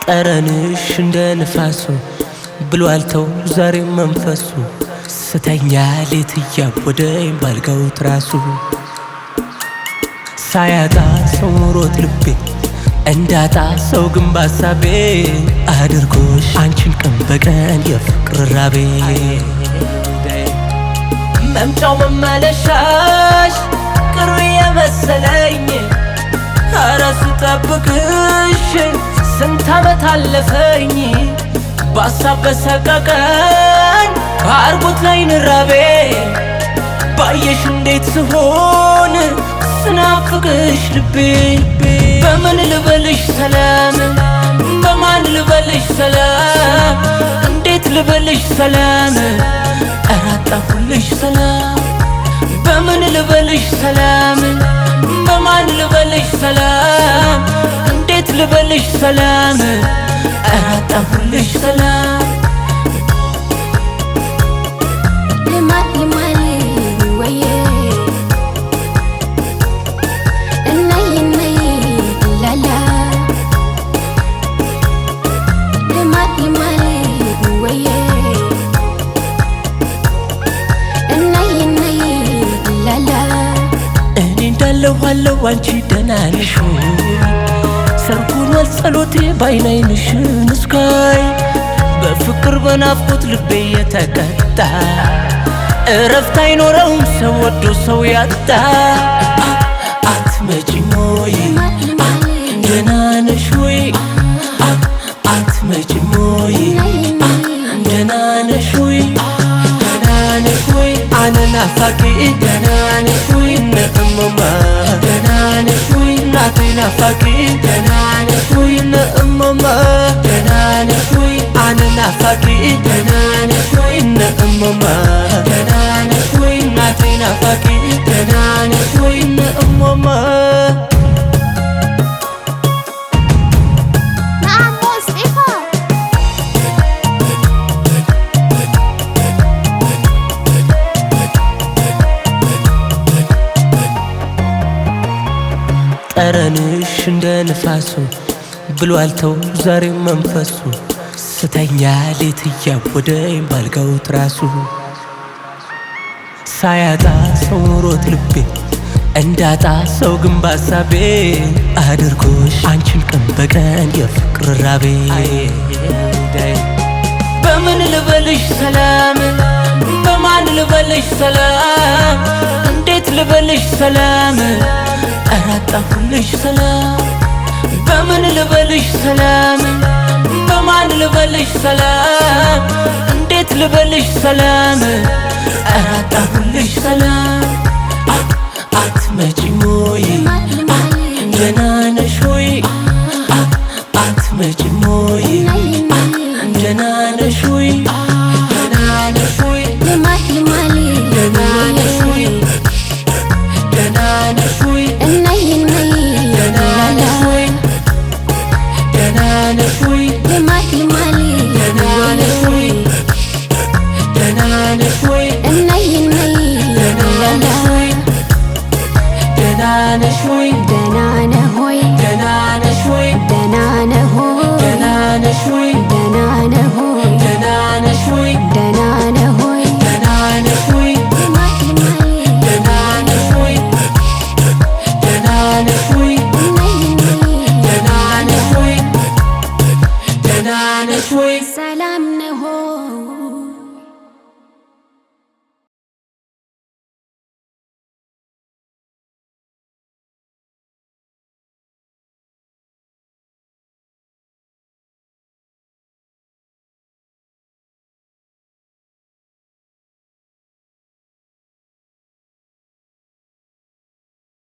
ጠረንሽ እንደ ንፋሱ ብሏል ተው ዛሬም መንፈሱ ስተኛ ሌት እያወደኝ ባልጋው ትራሱ ሳያጣ ሰው ኖሮት ልቤ እንዳጣ ሰው ግን ባሳቤ አድርጎሽ አንቺን ቀን በቀን የፍቅር ራቤ መምጫው መመለሻሽ ቅርብ የመሰለኝ ኧረ ስጠብቅሽ ስንት ዓመት አለፈኝ ባሳብ በሰቀቀን አርጎት ላይ ንራቤ ባየሽ እንዴት ስሆን ስናፍቅሽ ልቤ በምን ልበልሽ ሰላም በማን ልበልሽ ሰላም እንዴት ልበልሽ ሰላም ኧረ አጣሁልሽ ሰላም በምን ልበልሽ ሰላም በማን ልበልሽ ሰላም እንዴት ልበልሽ ሰላም ኧረ አጣሁልሽ ሰላም ልማል ወዬ እናይ እናይ ላላ ልማል ወዬ እናይ እናይ ላላ እኔ እንዳለሁ አለሁ አንቺ ደህና ነሽ ወይ? ሰርኩኗል ጸሎቴ ባይን ዓይንሽን እስካይ በፍቅር በናፍቆት ልቤ የተቀጣ እረፍት አይኖረውም ሰው ወዶ ሰው ያጣ አትመጪም ወይ ደህና ነሽ ወይ አትመጪም ወይ ደህና ነሽ ወይ ደህና ነሽ ወይ አነ ናፋቂ ደህና ነሽ ወይ እነ እመማ ደህና ነሽ ወይ እናቴ ናፋቂ ደህና ነሽ ወይ እነ እመማ ደህና ነሽ ወይ አነ ናፋቂ ደህና ነሽ ወይ እነ እመማ ደህና ነሽ ወይ እናቴ ናፋቂ ደህና ነሽ ወይ እነ እመማ ንዓሞ እስጢፋ ጠረንሽ እንደ ንፋሱ ብሏል ተው ዛሬም መንፈሱ ስተኛ ሌት እያወደኝ ባልጋው ትራሱ ሳያጣ ሰው ኖሮት ልቤ እንዳጣ ሰው ግን ባሳቤ አድርጎሽ አንቺን ቀን በቀን የፍቅር ራቤ በምን ልበልሽ ሰላም በማን ልበልሽ ሰላም እንዴት ልበልሽ ሰላም ኧረ አጣሁልሽ ሰላም በምን ልበልሽ ሰላም በማን ልበልሽ ሰላም እንዴት ልበልሽ ሰላም ኧረ አጣሁልሽ ሰላም አትመጪም ወይ ደህና ነሽ ወይ አትመጪም ወይ ደህና ነሽ ወይ